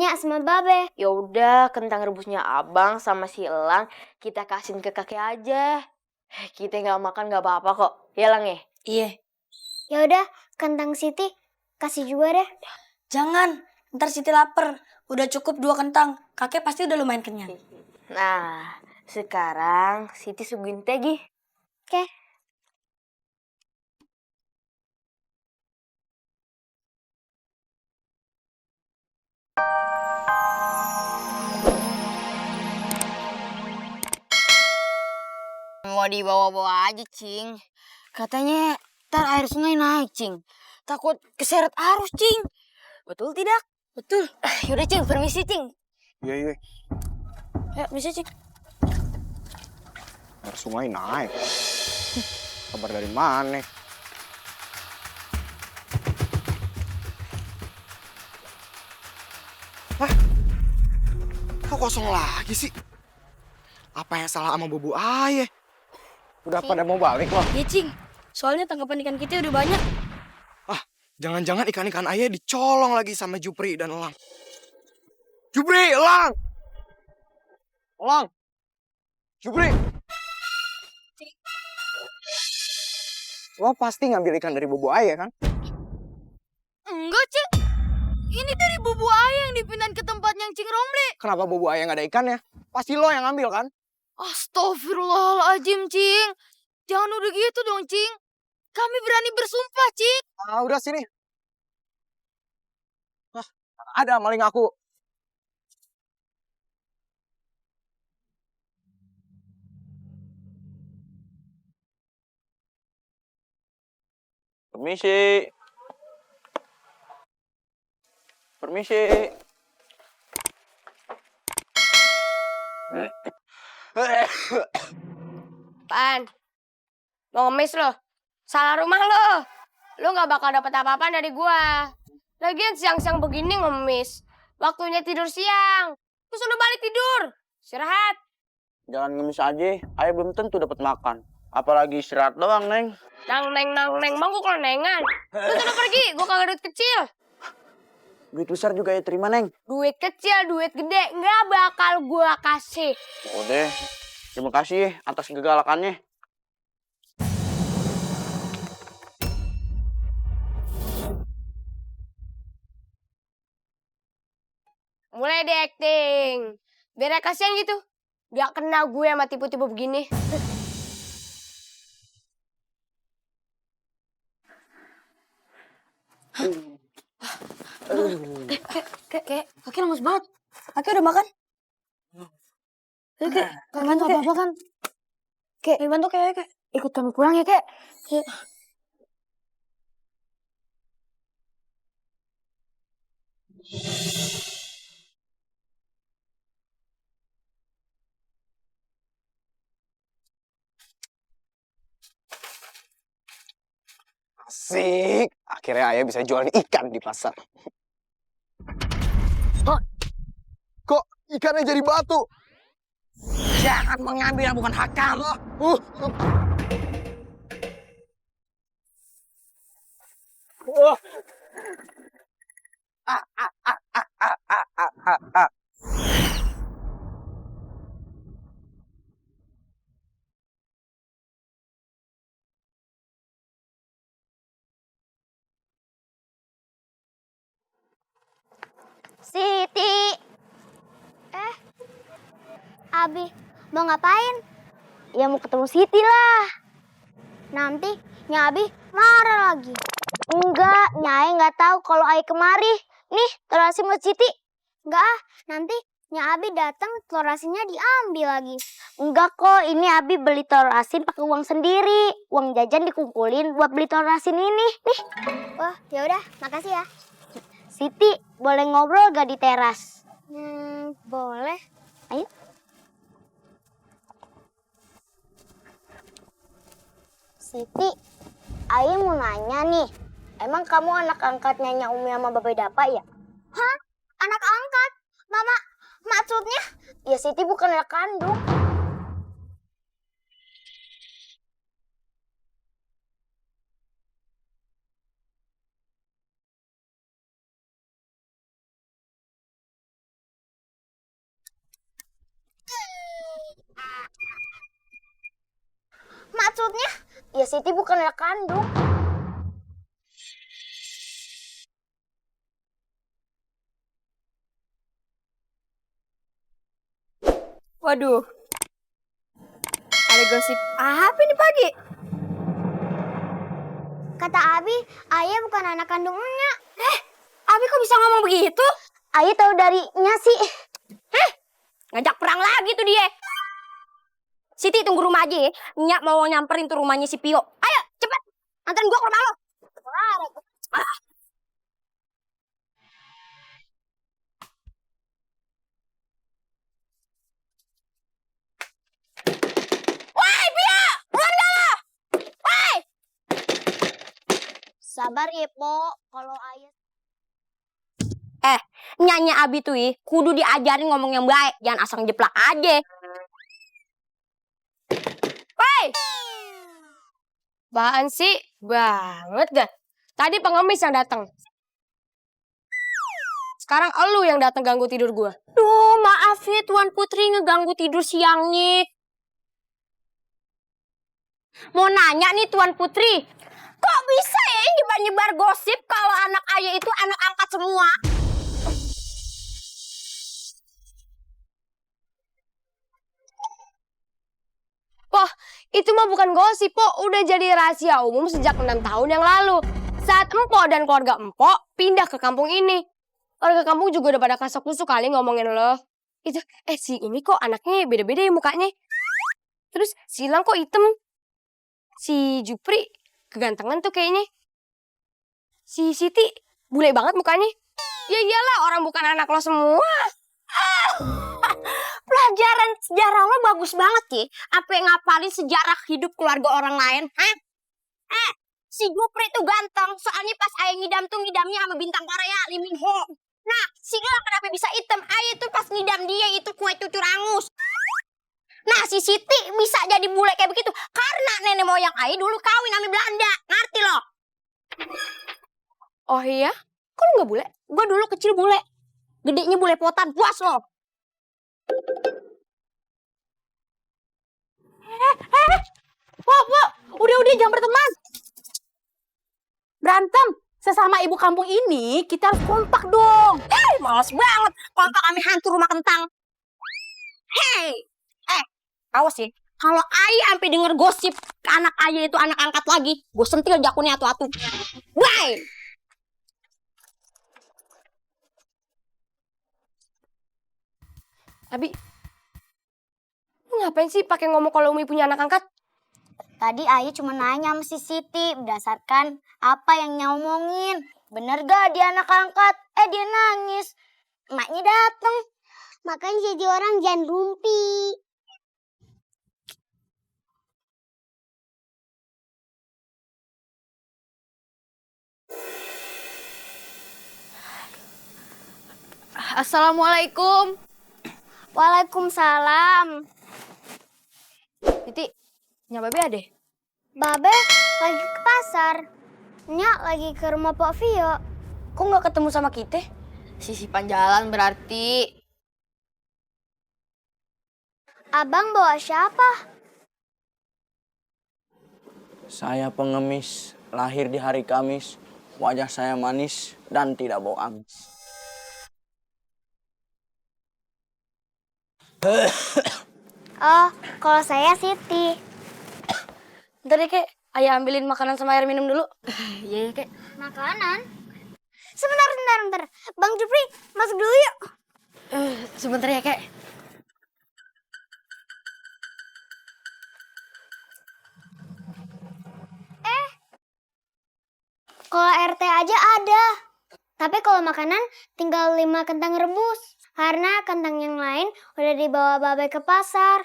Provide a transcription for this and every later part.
nanya sama Babe. Ya udah, kentang rebusnya abang sama si Elang kita kasihin ke kakek aja. Kita nggak makan nggak apa-apa kok, ya Lang ya? Iya. Ya udah, kentang Siti kasih juga deh. Jangan, ntar Siti lapar. Udah cukup 2 kentang. Kakek pasti udah lumayan kenyang. Nah, sekarang Siti suguhin Tegi. Oke. Mau dibawa-bawa aja, Cing. Katanya ntar air sungai naik, Cing. Takut keseret arus, Cing. Betul tidak? Betul. Yaudah, Cing. Permisi, Cing. Iya. Ya, bisa, Cing. Air sungai naik. Kabar dari mana? Hah? Kok kosong lagi sih? Apa yang salah sama bubu ayah? Udah pada mau balik loh. Iya, Cing. Soalnya tangkapan ikan kita udah banyak. Ah, jangan-jangan ikan-ikan ayah dicolong lagi sama Jupri dan Elang. Jupri, Elang! Elang! Jupri! Lo pasti ngambil ikan dari bubu ayah kan? Enggak, Cing. Ini dari bubu ayah yang dipindahin ke tempat yang Cing Romli. Kenapa bubu ayah nggak ada ikannya? Pasti lo yang ngambil kan? Astagfirullahaladzim, Cing. Jangan udah gitu dong, Cing. Kami berani bersumpah, Cing. Ah, udah sini. Hah, ada maling aku. Permisi. Permisi. Apaan? Mau ngemis lo? Salah rumah lo. Lo gak bakal dapet apa-apa dari gua. Lagian siang-siang begini ngemis. Waktunya tidur siang. Terus lo balik tidur. Istirahat. Jangan ngemis aja, ayah belum tentu dapat makan. Apalagi istirahat doang, Neng. Nang neng bang gua kelenengan. Lo sana pergi, gua kagak duit kecil. Duit besar juga ya terima, Neng. Duit kecil, duit gede, nggak bakal gua kasih. Udah, terima kasih atas kegalakannya. Mulai deh acting. Biar kasihan gitu. Gak kena gue sama tipu-tipu begini. Kakek lemes banget. Kakek udah makan? Kek, bantu apa-apa kan? Kek, bantu kek. Ikut kami pulang ya, Kek. Asik. Akhirnya ayah bisa jualan ikan di pasar. Hah? Kok ikannya jadi batu? Jangan mengambil yang bukan hak kamu. Siti. Abi, mau ngapain? Ya mau ketemu Siti lah. Nanti Nyai Abi marah lagi. Enggak, Nyai nggak tahu kalau Ai kemari. Nih, telur asin buat Siti. Enggak ah, nanti Nyai Abi datang telur asinnya diambil lagi. Enggak kok, ini Abi beli telur asin pakai uang sendiri. Uang jajan dikumpulin buat beli telur asin ini. Nih. Wah, ya udah, makasih ya. Siti, boleh ngobrol gak di teras? Boleh. Ayo. Siti, Ayu mau nanya nih. Emang kamu anak angkatnya Nya Umi sama Babe Dapa ya? Hah? Anak angkat? Mama, maksudnya? Ya Siti bukan anak kandung. maksudnya? Ya Siti bukan anak kandung. Waduh. Ada gosip apa nih pagi? Kata Abi, Ayah bukan anak kandungnya. Abi kok bisa ngomong begitu? Ayah tahu darinya sih. Ngajak perang lagi tuh dia. Siti tunggu rumah aja ya. Nyak mau nyamperin tuh rumahnya si Pio. Ayo cepet. Anterin gua ke rumah lo. Sabar ya, Po. Kalau Ayah Nyanyi Abi tuh kudu diajarin ngomong yang baik. Jangan asal ngejeplak aja. Woi! Apaan sih? Banget dah. Tadi pengemis yang datang. Sekarang elu yang datang ganggu tidur gua. Duh, maaf ya Tuan Putri ngeganggu tidur siangnya. Mau nanya nih Tuan Putri. Kok bisa ya nyebar-nyebar gosip kalau anak ayah itu anak angkat semua? Poh, itu mah bukan gosip, Po. Udah jadi rahasia umum sejak 6 tahun yang lalu. Saat Empok dan keluarga Empok pindah ke kampung ini. Warga kampung juga udah pada kasak-kusuk kali ngomongin lo. Itu, si ini kok anaknya beda-beda ya mukanya. Terus si Ilang kok hitam. Si Jupri kegantengan tuh kayaknya. Si Siti bule banget mukanya. Ya iyalah, orang bukan anak lo semua. Pelajaran sejarah lo bagus banget ya. Apa yang ngapalin sejarah hidup keluarga orang lain? Hah? Si Jupri tuh ganteng. Soalnya pas ayah ngidam tuh ngidamnya sama bintang Korea, Lee Min Ho. Nah, si Ilang kenapa bisa hitam? Ayah tuh pas ngidam dia itu kue cucur angus. Nah, si Siti bisa jadi bule kayak begitu karena nenek moyang ayah dulu kawin sama Belanda. Ngerti lo? Oh iya? Kok lu gak bule? Gue dulu kecil bule. Gedenya bule potan. Puas lo. Udah jangan berteman. Berantem. Sesama ibu kampung ini kita harus kompak dong. Males banget. Kompak kami hantu rumah kentang. Hei. Awas ya. Kalau ayah sampai denger gosip anak ayah itu anak angkat lagi, gue sentil jakunnya atu-atu. Bye. Abi, lu ngapain sih pakai ngomong kalau Umi punya anak angkat? Tadi Ayah cuma nanya sama si Siti berdasarkan apa yang nyomongin. Bener gak dia anak angkat? Dia nangis. Emaknya dateng. Makanya jadi orang jangan rumpi. Assalamualaikum. Waalaikumsalam. Titi, nyapa Babe ada? Babe lagi ke pasar. Nyak lagi ke rumah Pak Vio. Kok nggak ketemu sama kita? Sisipan jalan berarti. Abang bawa siapa? Saya pengemis, lahir di hari Kamis. Wajah saya manis dan tidak bau amis. Oh, kalau saya Siti. Ntar deh, Kek. Ayah ambilin makanan sama air minum dulu. Iya, Kek. Makanan? Sebentar. Bang Jupri, masuk dulu yuk. Sebentar ya, Kek. Kalau RT aja ada. Tapi kalau makanan tinggal 5 kentang rebus. Karena kentang yang lain udah dibawa Babe ke pasar.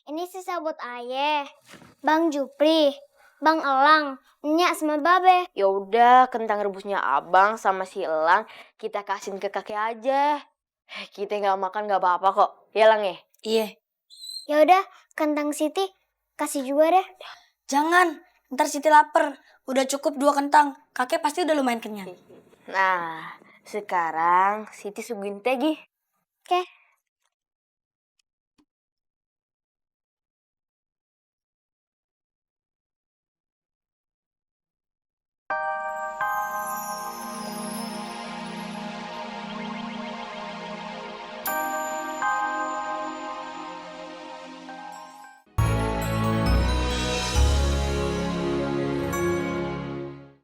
Ini sisa buat Ayah, Bang Jupri, Bang Elang, Nyak sama Babe. Ya udah, kentang rebusnya Abang sama si Elang kita kasihin ke kakek aja. Kita nggak makan nggak apa-apa kok. Ya, Lang ya? Iya. Ya udah, kentang Siti kasih juga deh. Jangan, ntar Siti lapar. Udah cukup 2 kentang. Kakek pasti udah lumayan kenyang. Nah, sekarang Siti suguhin teh, Gi. Oke.